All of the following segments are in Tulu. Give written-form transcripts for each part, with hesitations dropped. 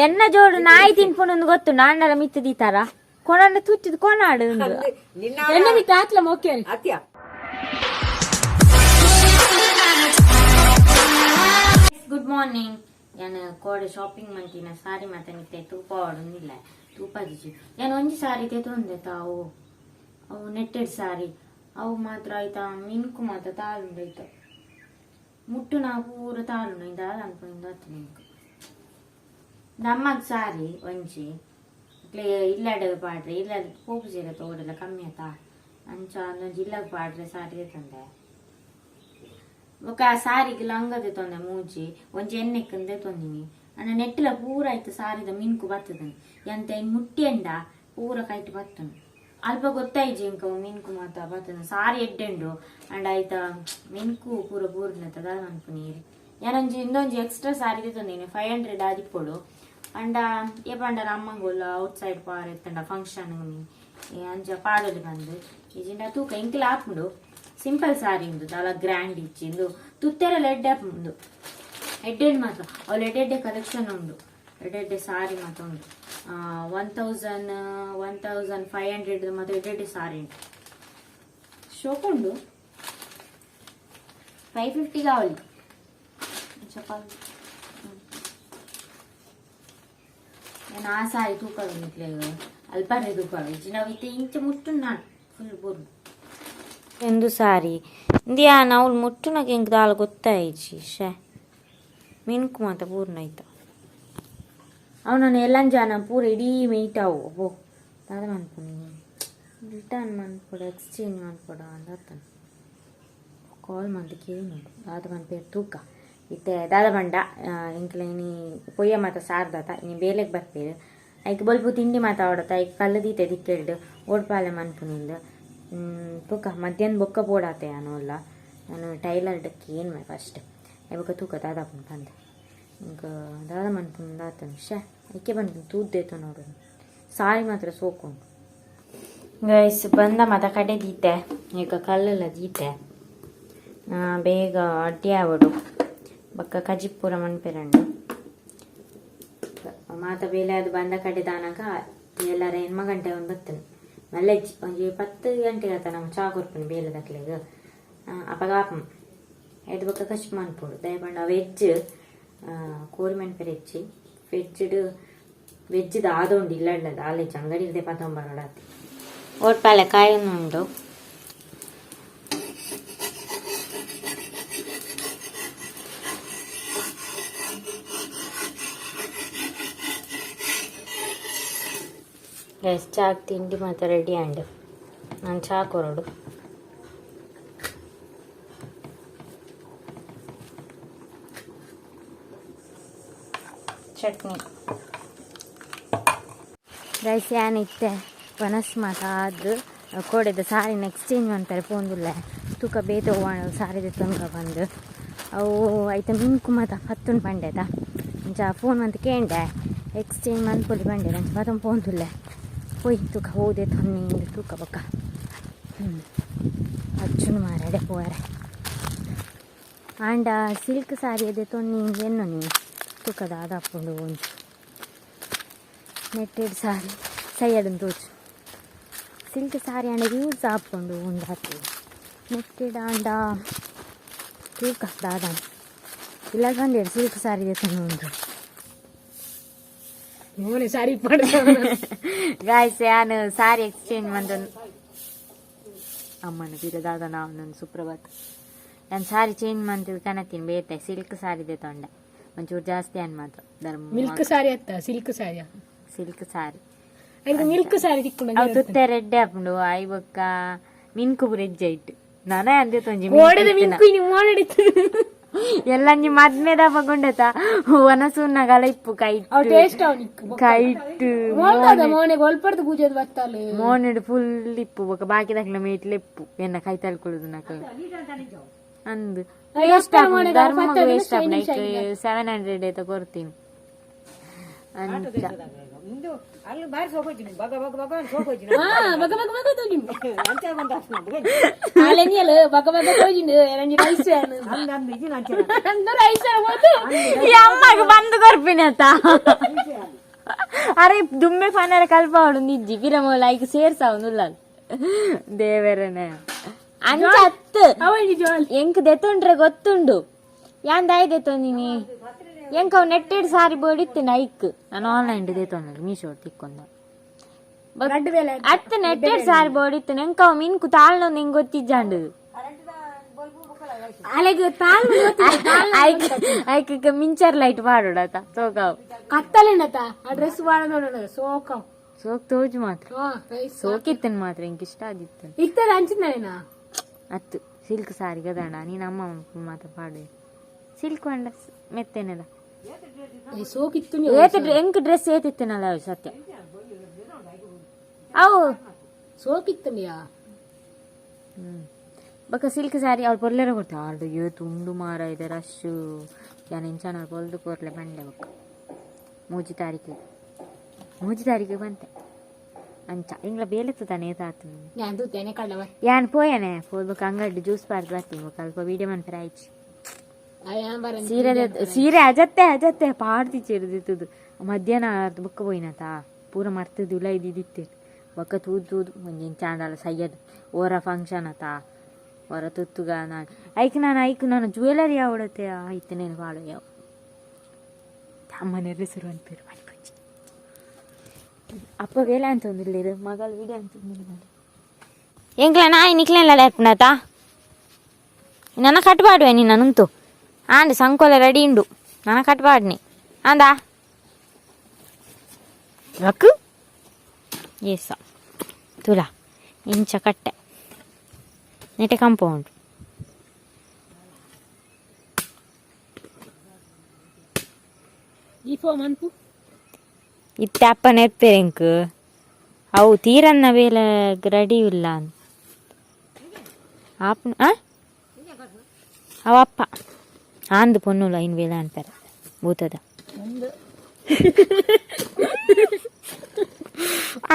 ಎನ್ನ ಜೋಡು ನಾಯಿ ತಿನ್ಪುಂಡು ಗೊತ್ತು ನಾಂಡಲ ಮಿತ್ತು ದೀತಾರ ಕೊನಂಡ ತುಚ್ಚಿದ್ ಕೊನಾಡು ನಿನ್ನ ಎನ್ನ ಮಿತ್ತ ಆತ್ಲ ಮೋಕೆ ಅತ್ಯ. Good morning. ಯಾನ್ ಕೋಡೆ ಶಾಪಿಂಗ್ ಮಂತಿನ ಸಾರಿ ಮಾತ ನಿಕ್ಲೆ ತೂಪ ಇಲ್ಲ ತೂಪಾದಿಜಿ. ಯಾನ್ ಒಂಜಿ ಸಾರಿ ತೆತೊಂದೆ ತಾವು, ಅವು ನೆಟ್ಟೆಡ್ ಸಾರಿ. ಅವು ಮಾತ್ರ ಆಯ್ತಾ ಮಿನ್ಕು ಮಾತ ತಾಳುಂಡು ಆಯ್ತ ಮುಟ್ಟು ನಾ ಪೂರ ತಾಳುಂಡು ಇಂದಾಲ ಅನ್ಕೊಂಡು ಆತು ನಿಂಕು. ನಮ್ಮಗ್ ಸಾರಿ ಒಂಜಿ ಇಕ್ಲೆ ಇಲ್ಲಡೆ ಪಾಡ್ರೆ, ಇಲ್ಲ ಪೋಪು ಸೀರೆ ತೋಡೆಲ್ಲ ಕಮ್ಮಿ ಆತಾ ಅಂಚ ಒಂಜಿ ಇಲ್ಲಗ್ ಪಾಡ್ರೆ ಸಾರಿ ತಂದೆ. ಬೊಕ ಆ ಸಾರಿಗೆ ಲಂಗದೆ ತೊಂದೆ ಮೂಜಿ ಒಂಜಿ ಎಣ್ಣೆಕ್ಕಂದೆ ತೊಂದಿನಿ ಅಣ್ಣ. ನೆಟ್ಟಲ ಪೂರ ಆಯ್ತು ಸಾರಿದ ಮಿನ್ಕು ಬರ್ತದ ಎಂತ ಇನ್ ಮುಟ್ಟಿಯಂಡ ಪೂರ ಕೈಟ್ ಬತ್ತುಂಡು. ಅಲ್ಪ ಗೊತ್ತಾಯ್ಜಿ ಇಂಕ ಮಿನ್ಕು ಮಾತ ಬರ್ತದ. ಸಾರಿ ಎಡ್ಡೆಂಡು ಅಂಡ ಆಯ್ತಾ ಮಿನ್ಕು ಪೂರ ಪೂರ್ಣ ದಾದ ಮನ್ಪುನೀರು. ಯಾನೊಂಜಿ ಇಂದೊಂಜಿ ಎಕ್ಸ್ಟ್ರಾ ಸಾರಿಗೆ ತೊಂದಿನಿ, 500 ಆದಿಪ್ಪೊಡು. ಅಂಡ ಏ ಪಂಡ ಅಮ್ಮಂಗುಲ್ಲ ಔಟ್ ಸೈಡ್ ಪಾರ್ ಎತ್ತಂಡ ಫಂಕ್ಷನ್ ಅಂಚ ಪಾಡೊಲಿ ಬಂದು ಇಜಿಂಡ ತೂಕ ಇಂಕ್ಲ ಆಪುಂಡು. ಸಿಂಪಲ್ ಸಾರಿ ಉಂದು, ದಾಲ ಗ್ರ್ಯಾಂಡ್ ಇಚ್ಚಿ. ಇಂದು ತುತ್ತೆರೆಲ್ಲ ಎಡ್ಡೆ ಆಪುಂಡು, ಎಡ್ಡೆಡ್ ಮಾತ್ರ. ಅವ್ಳು ಎಡ್ಡೆಡ್ಡೆ ಕಲೆಕ್ಷನ್ ಉಂಡು, ಎಡ್ಡೆಡ್ಡೆ ಸಾರಿ ಮಾತ್ರ ಉಂಡು. 1000, 1500 ಮಾತ್ರ ಎಡ್ಡೆಡ್ಡೆ ಸಾರಿ ಉಂಟು. ಶೋಕ್ ಉಂಡು. 550 ಕಾವಲಿ ಚಪಾಲ್. ನಾನು ಆ ಸಾರಿ ತೂಕ ಅಲ್ಪರೆ ತೂಕ ನಾವು ಇತ್ತೆ ಇಂಚ ಮುಟ್ಟು ನಾನು ಫುಲ್ ಬೋರ್ ಎಂದು ಸಾರಿ ಇಂದಿಯಾ. ನಾವು ಮುಟ್ಟುನಗೆ ಎಂಕ್ ದಾಲ ಗೊತ್ತಾಯ್ಚಿ. ಶೇ ಮಿನ್ಕು ಮಾತ ಪೂರ್ಣ ಆಯ್ತು. ಅವನನ್ನು ಎಲ್ಲಂಜಾನ ಪೂರ ಇಡೀ ಮೇಯ್ಟಾವು. ಅಬ್ಬೋ, ದಾದ ಮನ್ಪುನಿ? ರಿಟರ್ನ್ ಮನ್ಪೊಡು, ಎಕ್ಸ್ಚೇಂಜ್ ಮನ್ಪೊಡು ಅಂದತ್ತನ ಕಾಲ್ ಮಂತ್ ಕೇನು ದಾದ ಮನ್ಪೇರು ತೂಕ. ಇತ್ತೆ ದಾದ ಬಂಡ ಎಂಕ್ಲ ಇನಿ ಪೊಯ್ಯ ಮಾತ ಸಾರ್ದಾತ. ಇನಿ ಬೇಲೆಗ್ ಬರ್ಪೇರು. ಐಕ್ ಬೊಲ್ಪು ತಿಂಡಿ ಮಾತ ಆವಡತ. ಐಕ್ ಕಲ್ಲು ದೀತೆ ದಿಕ್ಕೆಲ್ಡ್ ಓಡ್ಪಾಲೆ ಮನ್ಪುನಿಂದು ಬೊಕ್ಕ ಮಧ್ಯಾಹ್ನ ಬೊಕ್ಕ ಪೋಡಾತೆ ಅಲ್ಲ. ನಾನು ಟೈಲರ್ ಕೇನ್ ಮೈ ಫಸ್ಟ್. I ಬೊಕ್ಕ ತೂಕ ದಾದಾಪುಂಡು ಪಂದ್. ಇಂಕ ದಾದ ಮನ್ಪುಂಡು ದಾತನ. ಶೇ ಐಕೆ ಬಂದು ತೂದ್ದೇತು ನೋಡು. ಸಾರಿ ಮಾತ್ರ ಸೋಕುಂಡು ಗೈಸ್. ಬಂದ ಮಾತ ಕಡೆ ದೀತೆ, ಈಗ ಕಲ್ಲೆಲ್ಲ ದೀತೆ. ಬೇಗ ಅಡ್ಡಿ ಆವಡು. ಬೊಕ್ಕ ಕಜಿಪುರ ಮನ್ಪೆರಂಡು. ಮಾತ ಬೇಲೆ ಅದು ಬಂದ ಕಡೆ ದಾನಕ ಎಲ್ಲಾರ 8 ಗಂಟೆ ಒಂದು ಬರ್ತೇನೆ. ಮಲ್ಲೆಜ್ಜಿ ಒಂಜಿ 10 ಗಂಟೆಗೆ ಆತ ನಮ್ಮ ಚಾ ಕೊರ್ಪುನಿ ಬೇಲೆ ದಕ್ಲೆಗ್. ಅಪಗ ಆಪಂ ಐದು ಬೊಕ್ಕ ಕಚ್ ಮನ್ಪೊಡು. ದಯಪಂಡ ವೆಜ್ ಕೋರಿ ಮನ್ಪೆರೆ ಹೆಚ್ಚಿ. ವೆಜ್ಡ್ ವೆಜ್ ದಾದ ಉಂಡು ಇಲ್ಲ ಇಲ್ಲ ದಾಲೆಜ್ಜಿ ಅಂಗಡಿ ಇರದೆ ಪತೊಂಬರೋಡಾತಿ. ಓಟ್ಪಾಲೆ ಕಾಯನ್ನು ಉಂಡು. ಗೈಸ್, ಚಾ ತಿಂಡಿ ಮಾತ್ರ ರೆಡಿ ಆಂಡ್. ನಾನು ಚಾ ಕೊರಡು. ಚಟ್ನಿ. ಗೈಸ್, ಯಾನ್ ಇತ್ತೆ ಪನಸ್ ಮಾತ ಆದ್ ಕೋಡೆದ ಸಾರಿನ ಎಕ್ಸ್ಚೇಂಜ್ ಮನ್ಪೆರೆ ಪೋಂದುಲ್ಲೆ. ತೂಕ ಬೇತೆ ಒವ್ವಾಂಡ ಸಾರಿ ದೆತ್ತೊನ್ಗ ಬಂದು. ಅವು ಐತ ಮಿಂಕು ಮಾತ ಪತ್ತುಂಡು ಪಂಡೆತ. ಅಂಚ ಫೋನ್ ಮಂತ್ ಕೇಂಡೆ, ಎಕ್ಸ್ಚೇಂಜ್ ಮನ್ಪೊಲಿ ಪಂಡೆರ್. ಅಂಚ ಪತೊಂದು ಪೋಂದುಲ್ಲೆ. ಪೋಯ್ ತೂಕ ಹೋದೆ ತೊನ್ನಿ ತೂಕ ಬೊಕ್ಕ ಅಚ್ಚುನು ಮಾರಾಡೆ ಪೋಯರೆ. ಆಂಡ ಸಿಲ್ಕ್ ಸಾರಿ ಅದೇ ತೊನ್ನಿ ಎನ್ನೊನಿ. ತೂಕ ದಾದಾಪುಂಡು. ಒಂಜಿ ನೆಟ್ಟೆಡ್ ಸಾರಿ ಸೈಯಡನ್ ತೋಚು. ಸಿಲ್ಕ್ ಸಾರಿ ಆಂಡ ಯೂಸ್ ಆಪುಂಡು ಉಂದಾತು. ನೆಟ್ಟೆಡ್ ಆಂಡ ತೂಕ ದಾದ ಇಲ್ಲ ಬಂದೇಡು ಸಿಲ್ಕ್ ಸಾರಿ ದೆತ್ತೊಂದು ಉಂಡು. ಮೋನೆ ಸಾರಿ ಪಾಡ. ಗಾಯ್ಸ್, ಯಾನ್ ಸಾರಿ ಎಕ್ಸ್ಚೇಂಜ್ ಮಂತ ಅಮ್ಮನ ಪಿರ ದಾದ ನಾವು ನನ್ನ ಸುಪ್ರಭಾತ. ನಾನು ಸಾರಿ ಚೇಂಜ್ ಮಂತದ ಕನತೀನಿ. ಬೇತೆ ಸಿಲ್ಕ್ ಸಾರಿ ದೆತ್ತೊಂಡೆ. ಒಂಚೂರು ಜಾಸ್ತಿ ಅನ್ ಮಾತ್ರ ಧರ್ಮ. ಮಿಲ್ಕ್ ಸಾರಿ ಅತ್ತ, ಸಿಲ್ಕ್ ಸಾರಿಯಾ? ಸಿಲ್ಕ್ ಸಾರಿ. ಎಂಕ್ ಮಿಲ್ಕ್ ಸಾರಿ ತಿಕ್ಕುಂಡು. ಅವು ತುತ್ತೆ ರೆಡ್ಡೆ ಆಪುಂಡು. ಆಯ್ ಬೊಕ್ಕ ಮಿನ್ಕು ಬ್ರಿಡ್ಜ್ ಐಟ್ ನಾನೇ ಅಂದೆ ತೊಂಜಿ. ಓಡದ ಮಿಂಕು ಇನಿ ಮೋನಡಿತ್ತು. ಎಲ್ಲ ಒಂಜಿ ಮದ್ಮೆದ ಪಗೊಂಡತ ವನಸುನ್ನಗಲ ಇಪ್ಪು ಕೈಟ್. ಅವು ಟೇಸ್ಟ್ ಅವು ನಿಕ್ಕು. ಕೈಟ್. ಮೋಲ್ದಾದ ಮೋನೆಗೆ ಒಲ್ಪಡ್ದು ಪೂಜೆದ ಬತ್ತಾಲು. ಮೋನೆಡ್ ಫುಲ್ ಇಪ್ಪು. ಬೊಕ್ಕ ಬಾಕಿ ಮೇಟ್ಲೆ ಇಪ್ಪು ಎನ್ನ ಕೈ ತಳ್ಕೊಳ್ಳುದು ನಕಲ್ ಅಂದು. ವೇಸ್ಟ್ ಆಪುಂಡು, ಧರ್ಮಗ್ ವೇಸ್ಟ್ ಆಪುಂಡು. ಐಕ್ 700 ಐತ ಕೊರ್ತೀನಿ. ಅಂಚ ಬಗ ಬಗ ಬಗ ತೋಜಿಂಡು ಆಲೆನಿಯಲ್ ಬಗ ಬಗ ತೋಜಿಂಡು ಎರಂಜಿ ರೈಸ್ ಅಂದ ರೈಸ್ ಹೋತು. ಈ ಅಮ್ಮಗ್ ಬಂದು ಕೊರ್ಪಿನತ. ಅರೆ ದುಮ್ಮೆ ಫಾನರ ಕಲ್ಪಾವಡು ನಿಜ್ಜಿ ಪಿರ ಮೂಲ ಐಕ್ ಸೇರ್ಸಾವನುಲ್ಲ ದೇವರನೆ ಅಂಚ ಅತ್ತು. ಅವಳಿಗೆ ಜೋಲ್. ಎಂಕ್ ದೆತ್ತೊಂಡ್ರೆ ಗೊತ್ತುಂಡು ಯಾನ್ ದಾಯಿ ದೆತ್ತೊಂದಿನಿ. ಎಂಕ್ ಅವು ನೆಟ್ಟೆಡ್ ಸಾರಿ ಬೋಡಿತ್ತು ನೈಕ್. ನಾನು ಆನ್ಲೈನ್ ದೆತ್ತೊಂಡ ಮೀಶೋ ತಿಕ್ಕೊಂದ. ರಡ್ಡು ಬೇಲೆ. ಅತ್ತ ನೆಟ್ಟೆಡ್ ಸಾರಿ ಬೋಡಿತ್ತು ಎಂಕ್ ಅವು ಮಿನ್ಕು ತಾಳ್ನೊಂದು ಹಿಂಗ್ ಗೊತ್ತಿಜ್ಜಾಂಡು. ಅಲೆಗ್ ತಾಳ್. ಐಕ್ ಐಕ್ ಮಿಂಚರ್ ಲೈಟ್ ಪಾಡೋಡತ ಸೋಕಾವು. ಕತ್ತಲೆಂಡತ ಆ ಡ್ರೆಸ್ ಬಾಳ ನೋಡೋಣ ಸೋಕ. ಸೋಕ್ ತೋಜು ಮಾತ್ರ. ಹಾ ರೈಸ್. ಸೋಕಿತ್ತನ್ ಮಾತ್ರ ಇಂಕ್ ಇಷ್ಟ ಆದಿತ್ತು. ಇತ್ತದ ಅಂಚಿನ. ಅತ್ತು ಸಿಲ್ಕ್ ಸಾರಿ ಗದಾಣ ನೀನು ಅಮ್ಮ ಮಾತ್ರ ಪಾಡು ಸಿಲ್ಕ್ వంಡ ಮೆತ್ತೇನೆದ. ಸೋಕಿತ್ತು. ಏತ ಎಂಕ್ ಡ್ರೆಸ್ ಏತಿತ್ತನಲ್ಲ ಅವು ಸತ್ಯ ಅವು. ಸೋಕಿತ್ತನಿಯಾ. ಬೊಕ ಸಿಲ್ಕ್ ಸಾರಿ ಅವ್ಳು ಪೊರ್ಲೆರ ಕೊಡ್ತಾರೆ ಆರ್ಡು ಏತ್ ಉಂಡು ಮಾರ ಇದೆ ರಶ್ಶು. ಯಾನ್ ಇಂಚಾನ ಪೊಲ್ದು ಕೊರ್ಲೆ ಬಂಡೆ. ಬೊಕ್ಕ ಮೂಜಿ ತಾರೀಕು ಮೂಜಿ ತಾರೀಕು ಬಂತೆ ಅಂಚ ಇಂಗ್ಲ ಬೇಲೆತ್ತದಾನೆ ಏತಾತು. ഞാൻ തൂത്തേനെ കണ്ടവ. ಯಾನ್ ಪೋಯನೆ ಪೋದು ಅಂಗಡಿ ಜ್ಯೂಸ್ ಪಾರ್ದು ಬರ್ತೀನಿ. ಬೊಕ ಅಲ್ಪ ವೀಡಿಯೋ ಮನ್ಪೆರೆ ಆಯ್ಚಿ. ഞാൻ പറഞ്ഞു. ಸೀರೆ ಸೀರೆ ಅಜತ್ತೆ ಅಜತ್ತೆ ಪಾಡ್ತಿ ಚೆರ್ದಿತ್ತದು ಮಧ್ಯಾಹ್ನ ಅರ್ಧ ಬೊಕ್ಕ ಪೋಯಿನತಾ ಪೂರ ಮರ್ತದು ಉಲ ಇದ್ದಿತ್ತು. ಬೊಕ್ಕ ತೂದು ತೂದು ಒಂಜಿ ಚಾಂಡಲ ಸಯ್ಯದು ಓರ ಫಂಕ್ಷನ್ ಅತಾ ಹೊರ ತುತ್ತುಗ. ನಾನು ಐಕ್ ನಾನು ಐಕ್ ನಾನು ಜ್ಯುವೆಲರಿ ಆವಡತೆ ಇತ್ತನೇನು ಭಾಳ ಯಾವ ಅಮ್ಮನೆಲ್ಲ ಶುರು ಅನ್ಪೇರು ಮನ್ಪುಂಚಿ. ಅಪ್ಪ ವೇಲೆ ಅಂತಂದಿಲ್ಲ ಮಗಳು ವಿಡಿಯೋ ಅಂತಂದಿಲ್ಲ. ಎಂಕ್ಲ ನಾಯಿ ನಿಕ್ಲೆಲ್ಲ ಲೇಪುಂಡತಾ ನನ್ನ ಕಟ್ಪಾಡುವೆ ನಿನ್ನ ನುಂತು ಆಂಡ್ ಸಂಕೋಲೆ ರೆಡಿ ಉಂಡು ನನ್ನ ಕಟ್ಪಾಡ್ನಿ ಆಂದಾ ರಕ್ಕು ಏಸ ತುಲಾ ಇಂಚ ಕಟ್ಟೆ ನೆಟೆ ಕಾಂಪೌಂಡ್. ಈ ಫೋ ಮನ್ಪು. ಇತ್ತೆ ಅಪ್ಪ ನೆರ್ಪೆರೆಂಕ್ ಅವು ತೀರನ್ನ ಬೇಲೆ ರೆಡಿ ಇಲ್ಲ ಆಪ್ನ ಆ ಅವ ಅಪ್ಪ ಆಂದು ಪೊನ್ನುಲ ಇನ್ ಬೇಲೆ ಅನ್ಪೆರ ಭೂತದ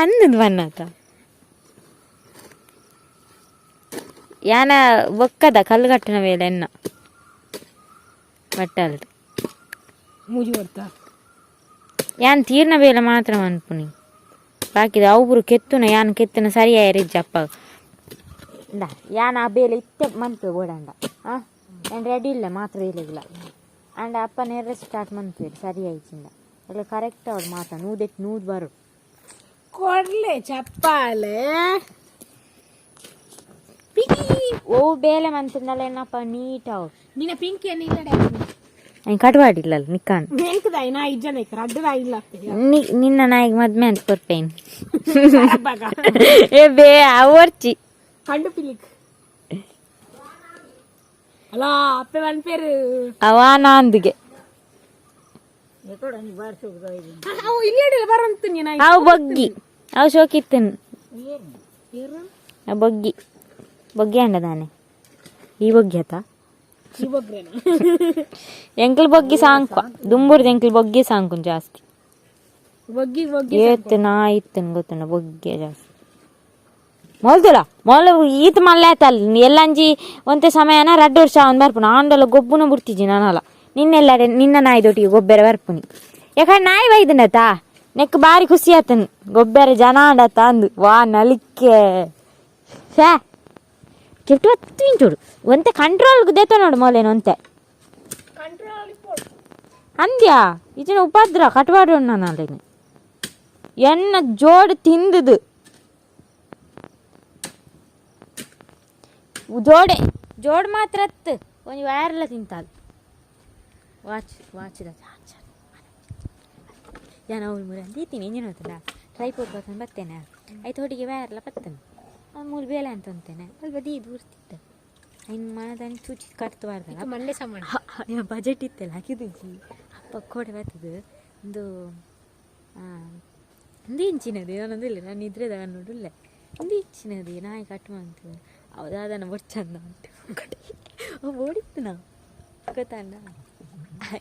ಅಂದದ್ ಬನ್ನತ ಯಾನ ಬೊಕ್ಕದ ಕಲ್ಲುಗಟ್ಟಿನ ವೇಳೆ ಎನ್ನ ಬಟ್ಟಲ್ದು. ಮೂಜಿ ಬರ್ತಾ. ಯಾನ್ ತೀರ್ನ ಬೇಲೆ ಮಾತ್ರ ಮನ್ಪುನಿ ಬಾಕಿದ ಅವು ಕೆತ್ತುನ ಯಾನ್ ಕೆತ್ತುನ ಸರಿಯಾಯ ಅಪ್ಪ ಇಂದ ಯಾನ್ ಆ ಬೇಲೆ ಇತ್ತೆ ಮನ್ಪೆ ಬೋಡಂಡ ಆ ಯಾನ್ ರೆಡಿ ಇಲ್ಲ ಮಾತ್ರ ಬೇಲೆಗಿಲ್ಲ ಅಂಡ ಅಪ್ಪ ನೇರ ಸ್ಟಾರ್ಟ್ ಮನ್ಪೇರು ಸರಿ ಆಯ್ಚಿಂದ ಎಲ್ಲ ಕರೆಕ್ಟ್ ಅವ್ರು ಮಾತ್ರ ನೂದೆಟ್ ನೂದು ಬರು. ಕೊಡ್ಲೆ ಚಪ್ಪಾಲೆ. ಓ ಬೇಲೆ ಮಂತಂದಲ್ಲ ಏನಪ್ಪ ನೀಟ್ ಅವ್ರು. ನಿನ್ನ ಪಿಂಕಿ ಅನ್ನ ಇಲ್ಲಡೆ. ಅಂಗ್ ಕಟ್ವಾಡಿಲ್ಲ ನಿಕ್ಕಾನ್. ಎಂಕದಾಯಿ ನಾ ಇಜ್ಜನ ರಡ್ಡದಾಯಿ ಇಲ್ಲ. ನಿನ್ನ ನಾಯಿಗೆ ಮದ್ಮೆ ಅಂತ ಕೊರ್ಪೇನ್ ಏ ಬೇ ಅವರ್ಚಿ. ಕಂಡು ಪಿಲಿಕ್ ಅಲ್ಲ ಅಪ್ಪೆ ಮನ್ಪೇರು. ಅವ ನಾಂದಿಗೆ. ಅವು ಇಲ್ಲಿ ಬರಂತ ನೀನ. ಅವು ಬಗ್ಗಿ ಅವು ಶೋಕಿತ್ತನ್ ಆ ಬಗ್ಗಿ ಬಗ್ಗಿ ಅಂಡದಾನೆ ಈ ಬಗ್ಗಿ ಆತ. ಈ ಬಗ್ರೇನ. ಎಂಕ್ಲ್ ಬಗ್ಗಿ ಸಾಂಕ್ವ ದುಂಬುರ್ದು ಎಂಕ್ಲ್ ಬಗ್ಗಿ ಸಾಂಕುನ್ ಜಾಸ್ತಿ. ಬಗ್ಗಿ ಬಗ್ಗಿ. ಏತ್ ನಾ ಇತ್ತನ್ ಗೊತ್ತುಂಡ ಬೊಗ್ಗೆ ಜಾಸ್ತಿ ಮೊಲ್ದುಲ ಮೊಲ ಈತ ಮಲ್ಲೆ ಆತಲ್ ಎಲ್ಲಂಜಿ ಒಂತೆ ಸಮಯನ ರಡ್ಡು ವರ್ಷ ಅವ್ನು ಬರ್ಪುನ ಆಂಡಲ ಗೊಬ್ಬುನ ಬಿಡ್ತಿಜ್ಜಿ ನಾನಲ್ಲ ನಿನ್ನೆಲ್ಲ ನಿನ್ನ ನಾಯಿದೊಟ್ಟಿಗೆ ಗೊಬ್ಬರ ಬರ್ಪುನಿ. ಯಾಕಂದ್ರೆ ನಾಯಿ ಬೈದನತಾ ನೆಕ್ ಬಾರಿ ಖುಷಿ ಆತನ್ ಗೊಬ್ಬರ ಜನ ಆಂಡತ ಅಂದು ವಾ ನಲಿಕ್ಕೆ ಶ್ಯಾ ಕೆಟ್ಟು ಹೊತ್ತು ಇಂಚೋಡು ಒಂತೆ ಕಂಟ್ರೋಲ್ ದೇತ ನೋಡು ಮೊಲೇನು ಒಂತೆ ಅಂದ್ಯಾ ಇಜಿನ ಉಪದ್ರ ಕಟ್ವಾಡು ನಾನು ಅಲ್ಲೇನೆ ಎನ್ನ ಜೋಡು ತಿಂದುದು ಜೋಡೆ ಜೋಡ್ ಮಾತ್ರ ಅತ್ತು ಒಂಜಿ ವೈರ್ಲ ತಿಂತಾಲ್ ವಾಚ್ ವಾಚ್ ಯಾನ್ ಅವ್ಳು ಮುರ ದೀತೀನಿ ಇಂಜಿನ ಹೋತದ ಟ್ರೈಪೋಡ್ ಬರ್ತೇನೆ ಬರ್ತೇನೆ ಆಯ್ತು ಹೊಡಿಗೆ ವೈರ್ಲ ಬರ್ತೇನೆ ಆ ಮೂಲು ಬೇಲೆ ಅಂತ ಅಂತೇನೆ ಅಲ್ಪ ದೀದ್ ಉರ್ತಿತ್ತು ಇನ್ನು ಮನದಾನಿ ಚೂಚಿ ಕಟ್ತು ಮಲ್ಲೆ ಸಾಮಾನು. ಬಜೆಟ್ ಇತ್ತಲ್ಲ ಹಾಕಿದ್ದು ಅಪ್ಪ ಕೋಡೆ ಬರ್ತದೆ ಒಂದು ಒಂದು ಇಂಚಿನದು ನಾನೊಂದು ಇಲ್ಲ ನಾನು ಇದ್ರೆ ನೋಡಿಲ್ಲ ಒಂದು ಇಂಚಿನದು ನಾಯಿ ಕಟ್ ಮಂತು ಹೌದಾದನ ಬೊಚ್ಚಂದ ಉಂಟು ಓಡಿತ್ತು ನಾವು ಗೊತ್ತಣ್ಣ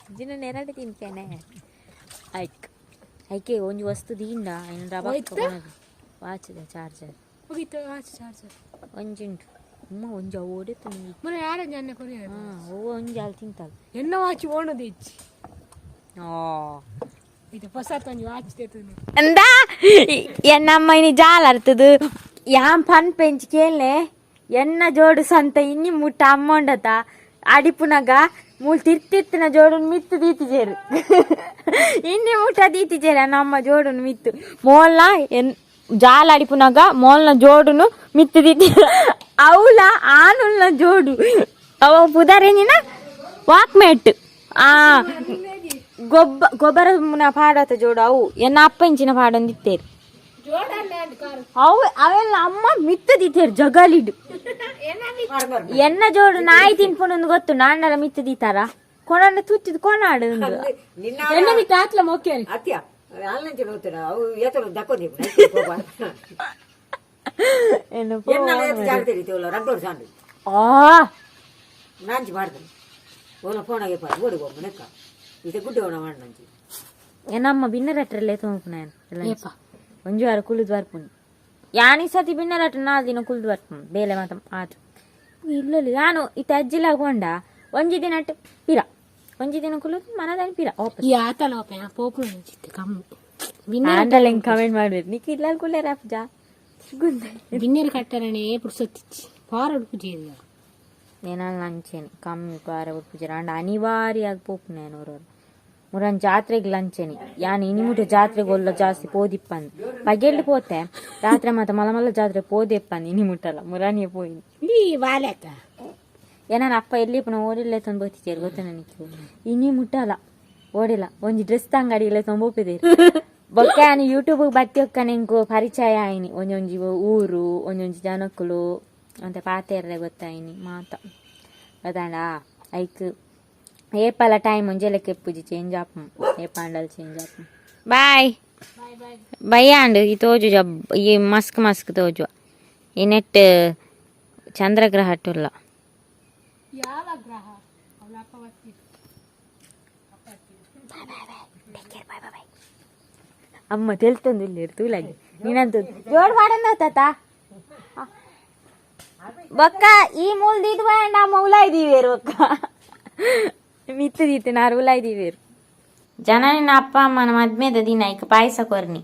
ಇಂಚಿನ ನೆರಡು ತಿಂತೇನೆ ಆಯ್ತು. ಐಕೆ ಒಂಜಿ ವಸ್ತು ದೀಂಡ ಐನ್ ರಬಕ್ ವಾಚ್ದ ಚಾರ್ಜರ್. ಹೋಗಿತ್ತು ವಾಚ್ ಚಾರ್ಜರ್. ಒಂಜಿ ಉಂಟು ಅಮ್ಮ, ಒಂಜಿ ಅವು ಓಡೆತ್ತು. ಮೊನ್ನೆ ಯಾರ ಜನ ಕೊರಿಯ? ಹಾಂ, ಅವು ಒಂಜಿ ಅಲ್ಲಿ ತಿಂತಾಳ. ಎನ್ನ ವಾಚ್ ಓಣದ ಹೆಚ್ಚಿ. ಓ. ಇದು ಹೊಸ ಒಂಜಿ ವಾಚ್ ತೇತುನು. ಎಂದ ಎನ್ನಮ್ಮ ಇನಿ ಜಾಲ ಅರ್ತದು ಯಾನ್ ಪನ್ ಪೆಂಚ್ ಕೇಳ್ನೆ. ಎನ್ನ ಜೋಡು ಸಂತ ಇನ್ನಿ ಮುಟ್ಟ ಅಮ್ಮೊಂಡತ ಅಡಿಪುನಗ ಮೂಲ್ ತಿರ್ತಿತ್ತಿನ ಜೋಡುನ್ ಮಿತ್ತು ದೀತಿಜೇರು. ಇನ್ನಿ ಮುಟ್ಟ ದೀತಿಜೇರು ನಮ್ಮ ಜೋಡುನ್ ಮಿತ್ತು. ಮೋಲ್ನ ಎನ್ ಜಾಲ ಅಡಿಪುನಗ ಮೋಲ್ನ ಜೋಡುನು ಮಿತ್ತು ದೀತಿ. ಅವಲ ಆನುಲ್ನ ಜೋಡು ಅವ ಪುದರೆಂಜಿನ ವಾಕ್ಮೇಟ್ ಆ ಗೊಬ್ಬ ಗೊಬ್ಬರ ಮುನ ಪಾಡತ ಜೋಡು. ಅವು ಎನ್ನ ಅಪ್ಪ ಇಂಚಿನ ಪಾಡೊಂದಿತ್ತೇರು. ಅವು ಅವೆಲ್ಲ ಅಮ್ಮ ಮಿತ್ತು ದೀತೇರು ಜಗಲಿಡು. ಎನ್ನ ಜೋಡು ನಾಯಿ ತಿನ್ಪುಂಡು ಗೊತ್ತು ನಾಂಡಲ ಮಿತ್ತು ದೀತಾರ ಕೊನಂಡ ತುತ್ತಿದ್ ಕೊನಾಡು. ನಿನ್ನ ಎನ್ನ ಮಿತ್ತ ಆತ್ಲ ಮೊಕ್ಕೆ. ಅತ್ಯ ಆನ್ಲೈನ್ ಹೋಗ್ತಾರ ಅವು ಏತರ ದಕ್ಕೊಂದಿ. ಎನ್ನಲ ಏತ್ ಜಾಗ್ರತೆ ರೀತಿ ರಡ್ಡೋರು ಸಾಂಡು. ಆ. ನಾಂಚಿ ಮಾಡ್ತಾನೆ ಓನ ಫೋನ್ ಆಗಿ ಓಡಿ ಹೋಗ್ ನೆಕ್ಕ ಇದು ಗುಡ್ಡೆ ಓಣ ಮಾಡಿ ನಂಚಿ. ಏನಮ್ಮ ಬಿನ್ನರಟ್ರಲ್ಲೇ ತೋಂಪುನ ಒಂಜಿ ವಾರ ಕುಲುದು ಬರ್ಪುನಿ ಯಾನಿ ಸತಿ. ಬಿನ್ನರಟ್ಟ ನಾಲ್ ದಿನ ಕುಲ್ದು ಬರ್ಪುನು ಬೇಲೆ ಮಾತ ಆತು ಇಲ್ಲ. ಯಾನು ಇತ್ತ ಅಜ್ಜಿಲ ಕೊಂಡ ಒಂಜಿ ದಿನ ಅಟ್ ಪಿರ ಒಂಜಿ ದಿನ ಕುಲುದು ಮನದಾನಿ ಪಿರ ವಾಪಸ್. ಈ ಆತಲ ಪೋಪುನ ಚಿತ್ತೆ ಕಮ್ಮಿ ಬಿನ್ನೆ. ಆಂಡಲ ಹಿಂಗ್ ಕಮೆಂಟ್ ಮಾಡ್ಬೇಕು ನಿಕ್ ಇಲ್ಲ ಕುಲ್ಲೆ ರಾಪ್ಜಾ. ಬಿನ್ನೆರು ಕಟ್ಟರಣೆ ಪುರ್ಸೊತ್ತಿಚ್ಚಿ ಪಾರ ಉಡುಪುಜಿ. ಏನಾಲ್ ಲಂಚೇನಿ ಕಮ್ಮಿ ಪಾರ ಉಡ್ಪುಜರ ಅಂಡ ಅನಿವಾರ್ಯ ಪೋಪುನ ಅವರು ಮುರನ್ ಜಾತ್ರೆಗೆ ಲಂಚೇನಿ. ಯಾನ್ ಇನಿಮುಟ ಜಾತ್ರೆಗೆ ಒಲ್ಲ ಜಾಸ್ತಿ ಪೋದಿಪ್ಪಂದು. ಪಗೆಲ್ಡ್ ಪೋತೆ, ರಾತ್ರಿ ಮಾತ ಮಲ್ಲ ಮಲ್ಲ ಜಾತ್ರೆ ಪೋದೆಪ್ಪಂದು. ಇನಿಮುಟಲ್ಲ ಮುರಾನಿಯೇ ಪೋಯಿನಿ. ಈ ವಾಲೆತ. ಏನಾನ ಅಪ್ಪ ಎಲ್ಲಿ ಪುನ ಓಡಿಲ್ಲ ತಂದು ಬೋತಿಚೇರು ಗೊತ್ತ ನನಗೆ. ಇನಿ ಮುಟ್ಟಲ್ಲ ಓಡಿಲ್ಲ ಒಂಜಿ ಡ್ರೆಸ್ ತಂಗಡಿಲ್ಲ ತೊಂಬೋಪಿದೆ ಬೊಕ್ಕ. ಯಾನ್ ಯೂಟ್ಯೂಬ್ ಬತ್ತಿ ಒಕ್ಕ ನಿಂಕು ಪರಿಚಯ ಆಯ್ನಿ. ಒಂಜೊಂಜಿ ಊರು ಒಂಜೊಂಜಿ ಜನಕ್ಕುಲು ಅಂತ ಪಾತೆರ್ರೆ ಗೊತ್ತಾಯ್ನಿ ಮಾತ ಗೊತ್ತಾಂಡ. ಐಕ್ ಏಪಲ ಟೈಮ್ ಒಂಜೆಲೆಕ್ಕ ಎಪ್ಪುಜಿ, ಚೇಂಜ್ ಆಪು. ಏಪಾಂಡಲ್ ಚೇಂಜ್ ಆಪು. ಬಾಯ್ ಬಯ್ಯಾಂಡ್. ಈ ತೋಜು ಜಬ್ ಈ ಮಸ್ಕ್ ಮಸ್ಕ್ ತೋಜುವ ಈ ನೆಟ್ ಚಂದ್ರಗ್ರಹ ಅಟ್ಟುಲ್ಲ. ಯಾವ ಗ್ರಹ ಅವಳ ಅಪ್ಪ ಬತ್ತಿ. ಅಮ್ಮ ತೆಲ್ತೊಂದು ಇಲ್ಲಿ ತೂಲಾಗಿ ನೀನಂತ ಜೋಡ್ ಮಾಡಂದ ತಾತ. ಬೊಕ್ಕ ಈ ಮೂಲ್ ದೀದ್ ಬಾಯಂಡ ಅಮ್ಮ ಉಲಾಯ್ದೀವೇರು. ಬೊಕ್ಕ ಮಿತ್ತು ದೀತೆ ನಾರು ಉಲಾಯ್ದೀವೇರು. ಜನ ನಿನ್ನ ಅಪ್ಪ ಅಮ್ಮನ ಮದ್ಮೆದ ದಿನ ಐಕ್ ಪಾಯಸ ಕೊರ್ನಿ.